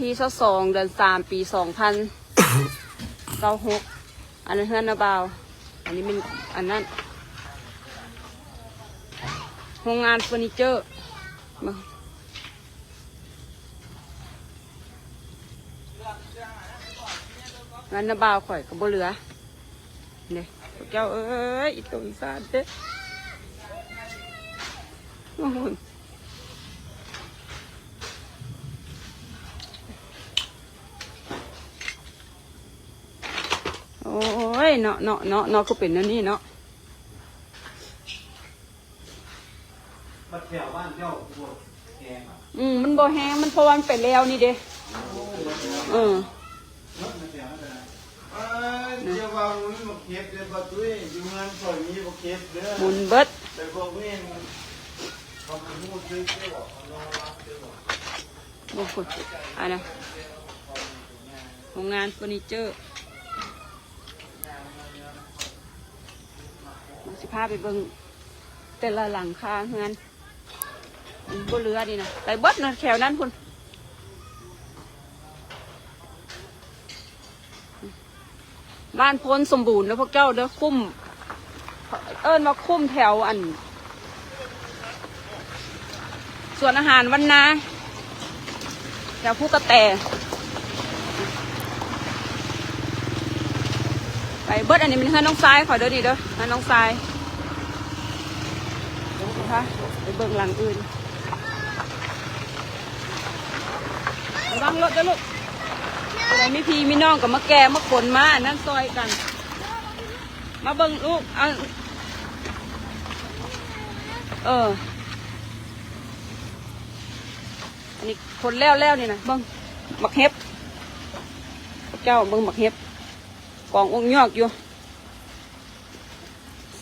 ທີຊາວສອງ ເດືອນສາມ ປີສອງພັນຊາວຫົກ ອັນນັ້ນເຮືອນນ້າບ່າວ ອັນນີ້ແມ່ນ ອັນນັ້ນ ໂຮງງານເຟີນີເຈີ ເບິ່ງ ເຮືອນນ້າບ່າວຂ້ອຍກໍບໍ່ເຫຼືອເດ້ ພວກເຈົ້າເອີຍ ອີ່ຕົນຊາດເດ້ ໂອ້ໂຫ ໂອ້ຍ ເນາະ ເນາະ ເນາະ ເນາະ ຄືເປັນແນວນີ້ເນາະ. ບັດແຖວບ້ານເຈົ້າບໍ່ແຮງຫວາ? ອືມ ມັນບໍ່ແຮງ ມັນ ເພາະວ່າມັນໄປແລ້ວນີ້ເດ້ ໂອ້ ເອີ ເບິດແຖວນັ້ນກໍໄດ້ ເອີຍ ຢ່າວ່າມີບັກເຫັບເດີ ບໍ່ຕຸ້ຍ ຢູ່ເຮືອນຂ້ອຍມີບັກເຫັບເດີ ໝຸນເບິດ ແຕ່ພວກນີ້ມັນ ເຂົາບໍ່ຮູ້ຊື່ເຈົ້າ ເຂົານອນຫຼັບເຈົ້າ ໂອ້ໂຫ ອັນນັ້ນ ໂຮງງານເຟີນີເຈີ ຊິພາໄປເບິ່ງແຕ່ລະຫຼັງຄາເຮືອນ ບໍ່ເຫຼືອນີ້ນະ ໄປເບິດນະ ແຖວນັ້ນພຸ້ນ ບ້ານໂພນສົມບູນເດີພວກເຈົ້າເດີ ຄຸ້ມ ເອີ້ນວ່າຄຸ້ມແຖວອັນ ສວນອາຫານວັນນາ ແຖວພູກະແຕ ໄປເບິດ ອັນນີ້ແມ່ນເຮືອນນ້ອງຊາຍຂ້ອຍເດີນີ້ເດີ ເຮືອນນ້ອງຊາຍ ໄປເບິ່ງຫຼັງອື່ນ ລະວັງລົດເດີລູກ ຜູ້ໃດມີພີ່ມີນ້ອງກໍມາແກ່ມາຂົນມາອັນນັ້ນຊ່ອຍກັນ ມາເບິ່ງລູກ ເອົາ ເອີ ອັນນີ້ຂົນແລ້ວໆ ນີ້ນະ ເບິ່ງໝາກເຫັບ ເຈົ້າເບິ່ງໝາກເຫັບ ກອງອົກຍອກຢູ່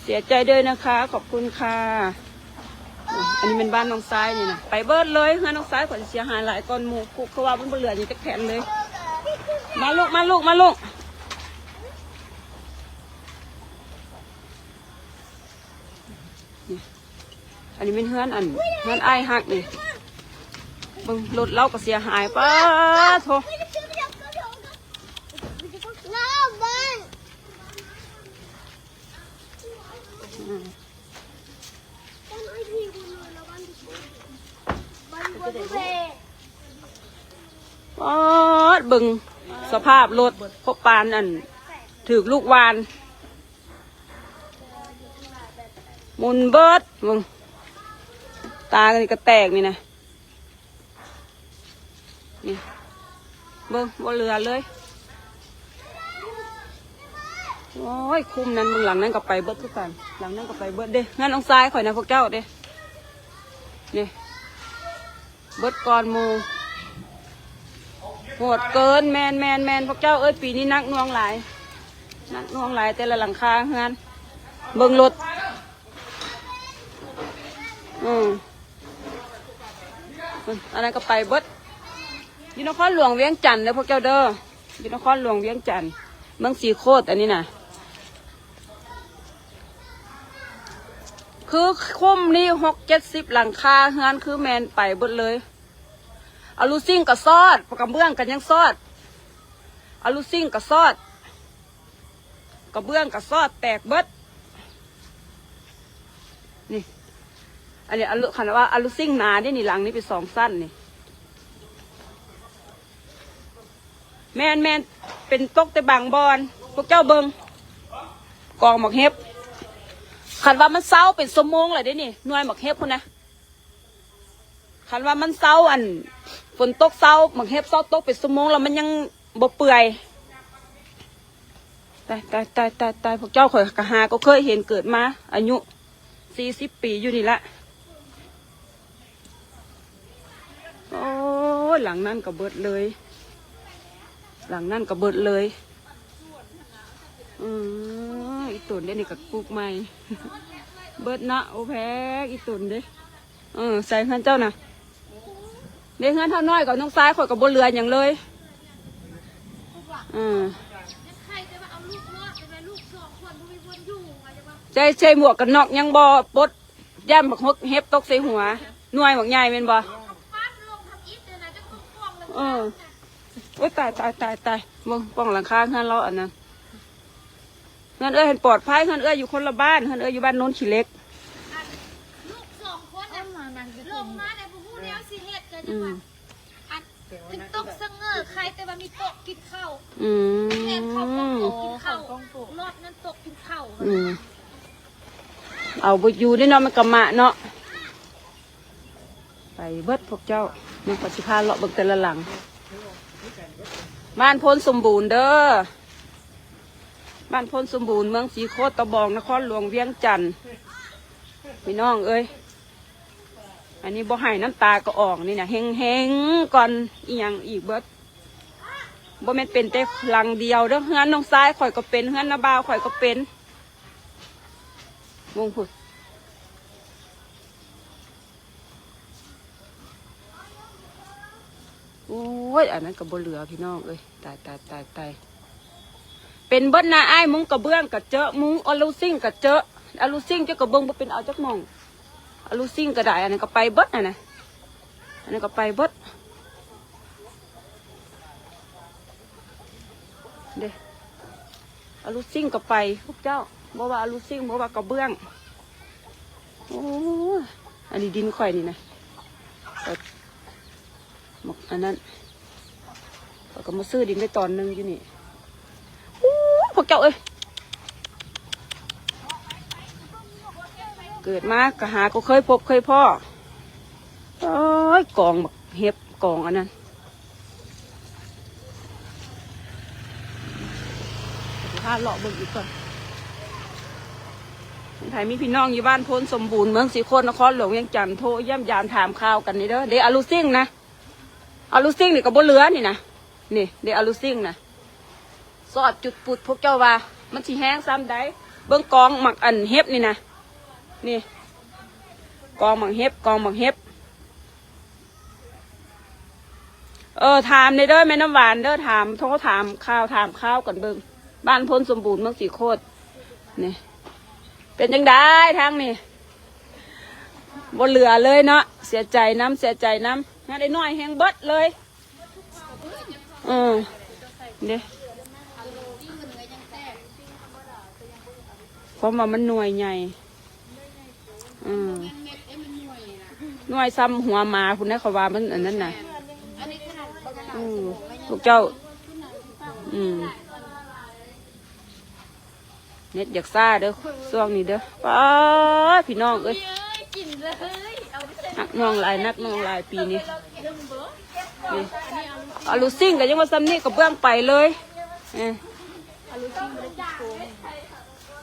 ເສຍໃຈດ້ວຍນະຄະ ຂອບຄຸນຄ່ະ ອັນນີ້ແມ່ນບ້ານນ້ອງຊາຍນີ້ນະ ໄປເບິດເລີຍ ເຮືອນນ້ອງຊາຍຂ້ອຍເສຍຫາຍຫຼາຍກ່ອນໝູ່ ຄືວ່າມັນບໍ່ເຫຼືອຫຍັງຈັກແຜ່ນເລີຍ ມາລູກ ມາລູກ ມາລູກ. ນີ້ ອັນນີ້ແມ່ນເຮືອນ ອັນ ເຮືອນອ້າຍຮັກນີ້ ເບິ່ງລົດລາວກໍເສຍຫາຍ ປາໂທ້ ອືມ ປາດ ເບິ່ງສະພາບລົດ ພວກປານ ອັນ ຖືກລູກຫວ່ານ ໝຸນເບິດ ເບິ່ງ ຕານີ້ກະແຕກນີ້ນະ ນີ້ ເບິ່ງ ບໍ່ເຫຼືອເລີຍ ໂອ້ຍ ຄຸ້ມນັ້ນ ເບິ່ງຫຼັງນັ້ນກໍໄປເບິດຄືກັນ ຫຼັງນັ້ນກໍໄປເບິດເດ້ ເຮືອນນ້ອງຊາຍຂ້ອຍນະ ພວກເຈົ້າເດ້ ນີ້ ເບິດກ່ອນໝູ່ ໂຫດເກີນ ແມ່ນໆໆ ພວກເຈົ້າເອີຍ ປີນີ້ໜັກໜ່ວງຫຼາຍ ໜັກໜ່ວງຫຼາຍ ແຕ່ລະຫຼັງຄາເຮືອນ ເບິ່ງລົດ ອືມ ອັນນັ້ນກໍໄປເບິດ ຢູ່ນະຄອນຫຼວງວຽງຈັນເດີພວກເຈົ້າເດີ ຢູ່ນະຄອນຫຼວງວຽງຈັນ ເມືອງສີໂຄດ ອັນນີ້ນະ ຄືຄຸ້ມນີ້ ຫົກເຈັດສິບຫຼັງຄາເຮືອນ ຄືແມ່ນໄປເບິດເລີຍ ອາລູຊິງກໍຊອດ ກະເບື້ອງກໍຍັງຊອດ ອາລູຊິງກໍຊອດ ກະເບື້ອງກໍຊອດແຕກເບິດ ນີ້ ອັນນີ້ອາລູ ຄັນວ່າອາລູຊິງໜາເດ້ນີ້ ຫຼັງນີ້ເປັນສອງຊັ້ນນີ້ ແມ່ນໆ ເປັນຕົກແຕ່ບາງບ່ອນ ພວກເຈົ້າເບິ່ງ ກອງໝາກເຫັບ ຄັນວ່າມັນເຊົາເປັນຊົ່ວໂມງແລ້ວເດ້ນີ້ ໜ່ວຍໝາກເຫັບພຸ້ນນະ ຄັນວ່າມັນເຊົາ ອັນ ຝົນຕົກເຊົາ ໝາກເຫັບເຊົາຕົກເປັນຊົ່ວໂມງແລ້ວ ມັນຍັງບໍ່ເປື່ອຍ ຕາຍ ຕາຍ ຕາຍ ຕາຍ ຕາຍ ພວກເຈົ້າ ຂ້ອຍກໍຫາກໍເຄີຍເຫັນ ເກີດມາອາຍຸສີ່ສິບປີຢູ່ນີ້ລະ ໂອ້ຍ ຫຼັງນັ້ນກໍເບິດເລີຍ ຫຼັງນັ້ນກໍເບິດເລີຍ ອືມ ອີ່ຕົນເດ້ນີ້ກໍປຸກໃໝ່ ເບິດເນາະ ໂອແພກ ອີ່ຕົນເດ້ ເອີ ໃສ່ເຮືອນເຈົ້ານະ ເດ້ ເຮືອນເຮົານ້ອຍກວ່ານ້ອງຊາຍຂ້ອຍກໍບໍ່ເຫຼືອຫຍັງເລີຍ ເອີ ໃສ່ ໃສ່ໝວກກັນນັອກຍັງບໍ່ປົດ ຢ້ານບັກເຫັບຕົກໃສ່ຫົວ ໜ່ວຍບັກໃຫຍ່ແມ່ນບໍ່ ເອີ. ໂອ້ຍ ຕາຍ ຕາຍ ຕາຍ ຕາຍ ເບິ່ງປ່ອງຫຼັງຄາເຮືອນລາວອັນນັ້ນ. ເຮືອນເອື້ອຍຫັ້ນປອດໄພ ເຮືອນເອື້ອຍຢູ່ຄົນລະບ້ານ ເຮືອນເອື້ອຍຢູ່ບ້ານໂນນຂີ້ເຫຼັກ. ອັນລູກສອງຄົນນະ ລົງມາແລ້ວບໍ່ຮູ້ແນວຊິເຮັດ ກໍຍັງວ່າ ອືມ ອັນ ເຖິງຕົກສະເຫງີໄຄ ແຕ່ວ່າມີໂຕະກິນເຂົ້າ. ອືມ ແມ່ນເຂົ້າຂອງໂຕະກິນເຂົ້າ ລອດນັ້ນໂຕະກິນເຂົ້າ. ອືມ ເອົາບໍ່ຢູ່ເດ້ເນາະ ມັນກະມະເນາະ. ໄປເບິດພວກເຈົ້າ ມັນກໍຊິພາເລາະເບິ່ງແຕ່ລະຫຼັງ. ບ້ານໂພນສົມບູນເດີ ບ້ານໂພນສົມບູນ ເມືອງສີໂຄດຕະບອງ ນະຄອນຫຼວງວຽງຈັນ. ພີ່ນ້ອງເອີຍ ອັນນີ້ບໍ່ໄຫ້ນ້ຳຕາກໍອອກນີ້ນະ ເຮັງໆກ່ອນ ອີ່ຫຍັງອີກເບິດ. ບໍ່ແມ່ນເປັນແຕ່ຫຼັງດຽວເດີ ເຮືອນນ້ອງຊາຍຂ້ອຍກໍເປັນ ເຮືອນນ້າບ່າວຂ້ອຍກໍເປັນ. ເບິ່ງພຸ້ນ. ໂອ້ຍ ອັນນັ້ນກໍບໍ່ເຫຼືອພີ່ນ້ອງເອີຍ ຕາຍ ຕາຍ ຕາຍ ຕາຍ. ເປັນເບິດນະ ອ້າຍ ມຸງກະເບື້ອງກະເຈາະ ມຸງອາລູຊິງກະເຈາະ ອາລູຊິງເຈົ້າກໍເບິ່ງບໍ່ເປັນເອົາຈັກໝ່ອງ ອາລູຊິງກໍໄດ້ ອັນນັ້ນກໍໄປເບິດຫັ້ນນະ ອັນນັ້ນກໍໄປເບິດ. ເດ້ ອາລູຊິງກໍໄປ ພວກເຈົ້າ ບໍ່ວ່າອາລູຊິງ ບໍ່ວ່າກະເບື້ອງ. ໂອ້ຍ ອັນນີ້ດິນຂ້ອຍນີ້ນະ ບັກອັນນັ້ນ ຂ້ອຍກໍມາຊື້ດິນໄດ້ຕອນໜຶ່ງຢູ່ນີ້. ໂອ້ຍ ພວກເຈົ້າເອີຍ ເກີດມາກໍຫາກໍເຄີຍພົບເຄີຍພໍ້. ໂອ້ຍ ກອງບັກເຫັບ ກອງອັນນັ້ນ ຊິພາເລາະເບິ່ງອີກກ່ອນ. ໃຜມີພີ່ນ້ອງຢູ່ບ້ານໂພນສົມບູນ ເມືອງສີໂຄດ ນະຄອນຫຼວງວຽງຈັນ ໂທຢ້ຽມຢາມຖາມຂ່າວກັນນີ້ເດີ. ເດ້ ອາລູຊິງນະ ອາລູຊິງນີ້ກໍບໍ່ເຫຼືອນີ້ນະ ນີ້ເດ້ ອາລູຊິງນະ ສອດຈຸດປຸດ ພວກເຈົ້າວ່າມັນຊິແຮງຊ່ຳໃດ. ເບິ່ງກອງໝາກອັນເຫັບນີ້ນະ ນີ້ ກອງໝາກເຫັບ ກອງໝາກເຫັບ. ເອີ ຖາມແດ່ເດີ ແມ່ນ້ຳຫວານເດີ ຖາມ ໂທຖາມຂ່າວ ຖາມຂ່າວກັນເບິ່ງ ບ້ານໂພນສົມບູນ ເມືອງສີໂຄດນີ້ ເປັນຈັ່ງໃດທາງນີ້? ບໍ່ເຫຼືອເລີຍເນາະ ເສຍໃຈນຳ ເສຍໃຈນຳ. ງານໄອ້ນ້ອຍແຮງເບິດເລີຍ. ເອີ ເດ້ ຄວາມວ່າມັນໜ່ວຍໃຫຍ່. ອືມ ໜ່ວຍຊ່ຳຫົວໝາພຸ້ນນະ ເຂົາວ່າມັນອັນນັ້ນນະ. ອືມ ພວກເຈົ້າ ອືມ ເນັດຢາກຊ້າເດີຊ່ວງນີ້ເດີ. ປ້າ ພີ່ນ້ອງເອີຍ ໜັກໜ່ວງຫຼາຍ ໜັກໜ່ວງຫຼາຍປີນີ້. ນີ້ ອາລູຊິງກໍຍັງວ່າຊ່ຳນີ້ ກະເບື້ອງໄປເລີຍ. ເອີ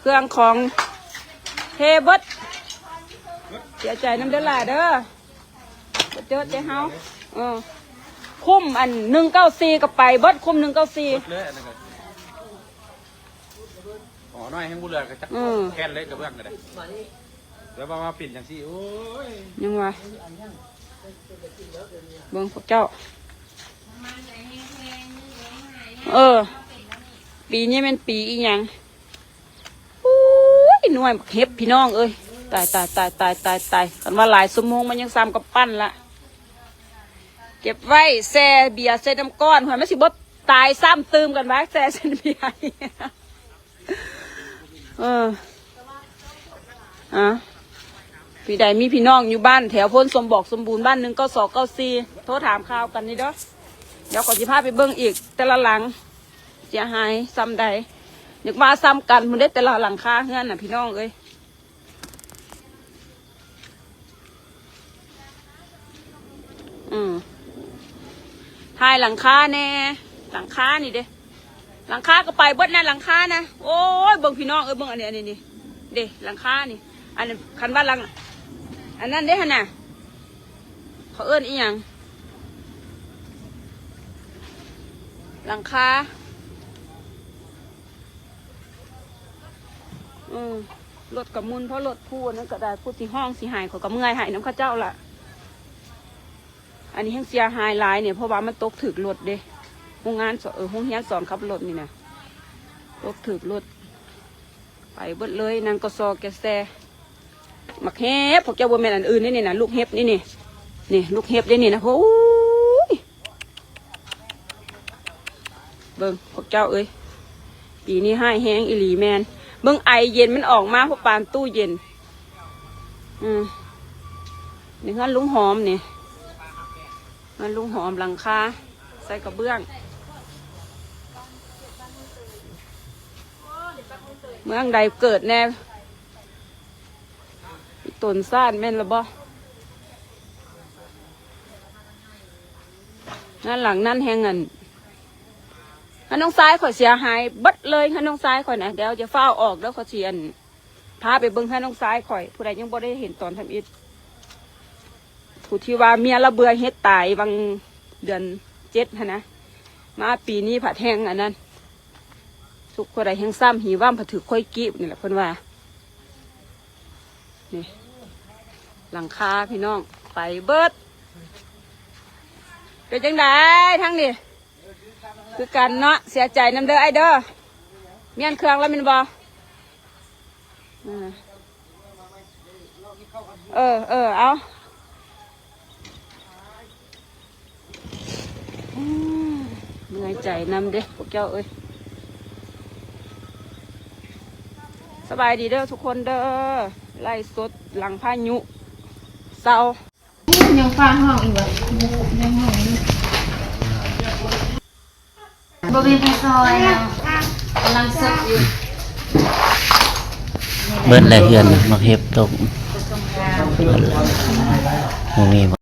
ເຄື່ອງຂອງເທເບິດ ເສຍໃຈນຳເດີຫຼ້າເດີ ບໍ່ເຈີແຕ່ເຮົາ. ເອີ ຄຸ້ມອັນໜຶ່ງເກົ້າສີ່ກໍໄປເບິດ ຄຸ້ມໜຶ່ງເກົ້າສີ່. ເບິດເລີຍອັນນັ້ນກໍ ອໍ ນ້ອຍແຮງບໍ່ເຫຼືອກໍຈັກ ອືມ ແຄນເລີຍກະເບື້ອງກໍໄດ້. ແລ້ວວ່າມາເປັນຈັ່ງຊີ້ ໂອ້ຍ ຍັງວ່າ ເບິ່ງພວກເຈົ້າ. ເອີ ປີນີ້ແມ່ນປີອີ່ຫຍັງ? ໂອ້ຍ ໜ່ວຍບັກເຫັບ ພີ່ນ້ອງເອີຍ ຕາຍ ຕາຍ ຕາຍ ຕາຍ ຕາຍ ຕາຍ. ຄັນວ່າຫຼາຍຊົ່ວໂມງມັນຍັງຊ່ຳກຳປັ້ນລະ ເກັບໄວ້ແຊ່ເບຍໃສ່ນ້ຳກ້ອນ ມັນຊິບໍ່ຕາຍຊ້ຳຕື່ມກັນວ່າ ແຊ່ໃສ່ເບຍ. ເອີ ອ່າ ຜູ້ໃດມີພີ່ນ້ອງຢູ່ບ້ານແຖວໂພນສົມບອກສົມບູນ ບ້ານໜຶ່ງເກົ້າສອງເກົ້າສີ່ ໂທຖາມຂ່າວກັນນີ້ເດີ. ດຽວຂ້ອຍຊິພາໄປເບິ່ງອີກ ແຕ່ລະຫຼັງເສຍຫາຍຊ່ຳໃດ. ນຶກວ່າຊ່ຳກັນພຸ້ນເດ້ ແຕ່ລະຫຼັງຄາເຮືອນນະ ພີ່ນ້ອງເອີຍ. ອືມ ຖ່າຍຫຼັງຄາແດ່ ຫຼັງຄານີ້ເດ້ ຫຼັງຄາກໍໄປເບິດນະ ຫຼັງຄານະ. ໂອ້ຍ ເບິ່ງພີ່ນ້ອງເອີຍ ເບິ່ງອັນນີ້ ອັນນີ້ນີ້ເດ້ ຫຼັງຄານີ້. ອັນນັ້ນ ຄັນວ່າຫຼັງ ອັນນັ້ນເດ້ຫັ້ນນະ ເຂົາເອີ້ນອີ່ຫຍັງ ຫຼັງຄາ. ອືມ ລົດກະໝຸ່ນ ເພາະລົດຜູ້ນັ້ນກະໄດ້ ຜູ້ທີ່ຮ້ອງຊິໄຫ້ ຂ້ອຍກະເມື່ອຍໄຫ້ນຳເຂົາເຈົ້າລະ. ອັນນີ້ແຮງເສຍຫາຍຫຼາຍນີ້ ເພາະວ່າມັນຕົກຖືກລົດເດ້ ໂຮງງານ ເອີ ໂຮງຮຽນສອນຂັບລົດນີ້ນະ ຕົກຖືກລົດ ໄປເບິດເລີຍ. ນັ້ນກໍຊໍແກແຊ ໝາກເຫັບ ພວກເຈົ້າ ບໍ່ແມ່ນອັນອື່ນເດ້ນີ້ນະ ລູກເຫັບນີ້ນີ້ ນີ້ລູກເຫັບເດ້ນີ້ນະ. ໂອ້ຍ ເບິ່ງພວກເຈົ້າເອີຍ ປີນີ້ຮ້າຍແຮງອີ່ຫຼີແມ່ນ. ເບິ່ງໄອເຢັນມັນອອກມາພວກປານຕູ້ເຢັນ. ອືມ ນີ້ເຮືອນລຸງຫອມນີ້ ເຮືອນລຸງຫອມ ຫຼັງຄາໃສ່ກະເບື້ອງ. ເມືອງໃດເກີດແດ່? ຕົ້ນຊາດແມ່ນລະບໍ່? ງານຫຼັງນັ້ນແຮງ ອັນ ເຮືອນນ້ອງຊາຍຂ້ອຍເສຍຫາຍເບິດເລີຍ. ເຮືອນນ້ອງຊາຍຂ້ອຍນະ ດຽວຈະຟ້າວອອກເດີ ຂ້ອຍຊິ ອັນ ພາໄປເບິ່ງເຮືອນນ້ອງຊາຍຂ້ອຍ. ຜູ້ໃດຍັງບໍ່ໄດ້ເຫັນຕອນທຳອິດ ຜູ້ທີ່ວ່າເມຍລະເບື່ອເຮັດຕາຍຫວ່າງເດືອນເຈັດຫັ້ນນະ ມາປີນີ້ພັດແຮງອັນນັ້ນ ສຸກຄົນໃດແຮງຊ້ຳ ຫີວຳພັດຖືກຂ້ອຍກີບນີ້ແຫຼະ ເພິ່ນວ່າ. ນີ້ຫຼັງຄາພີ່ນ້ອງ ໄປເບິດ. ເປັນຈັ່ງໃດທາງນີ້? ຄືກັນເນາະ ເສຍໃຈນຳເດີອ້າຍເດີ. ມ້ຽນເຄື່ອງແລ້ວແມ່ນບໍ່? ເອີ ເອີ ເອົາ ເມື່ອຍໃຈນຳເດ້ພວກເຈົ້າເອີຍ. ສະບາຍດີເດີທຸກຄົນເດີ ໄລຟ໌ສົດຫຼັງພາຍຸເຊົາ. ຍັງຟ້າຫ້ອງອີກວະ ຍັງຫ້ອງຢູ່ ບໍ່ມີໃຜຊ່ອຍເນາະ ກຳລັງສຸກຢູ່. ເບິດແລ້ວເຮືອນ ໝາກເຫັບຕົກ ບໍ່ມີ.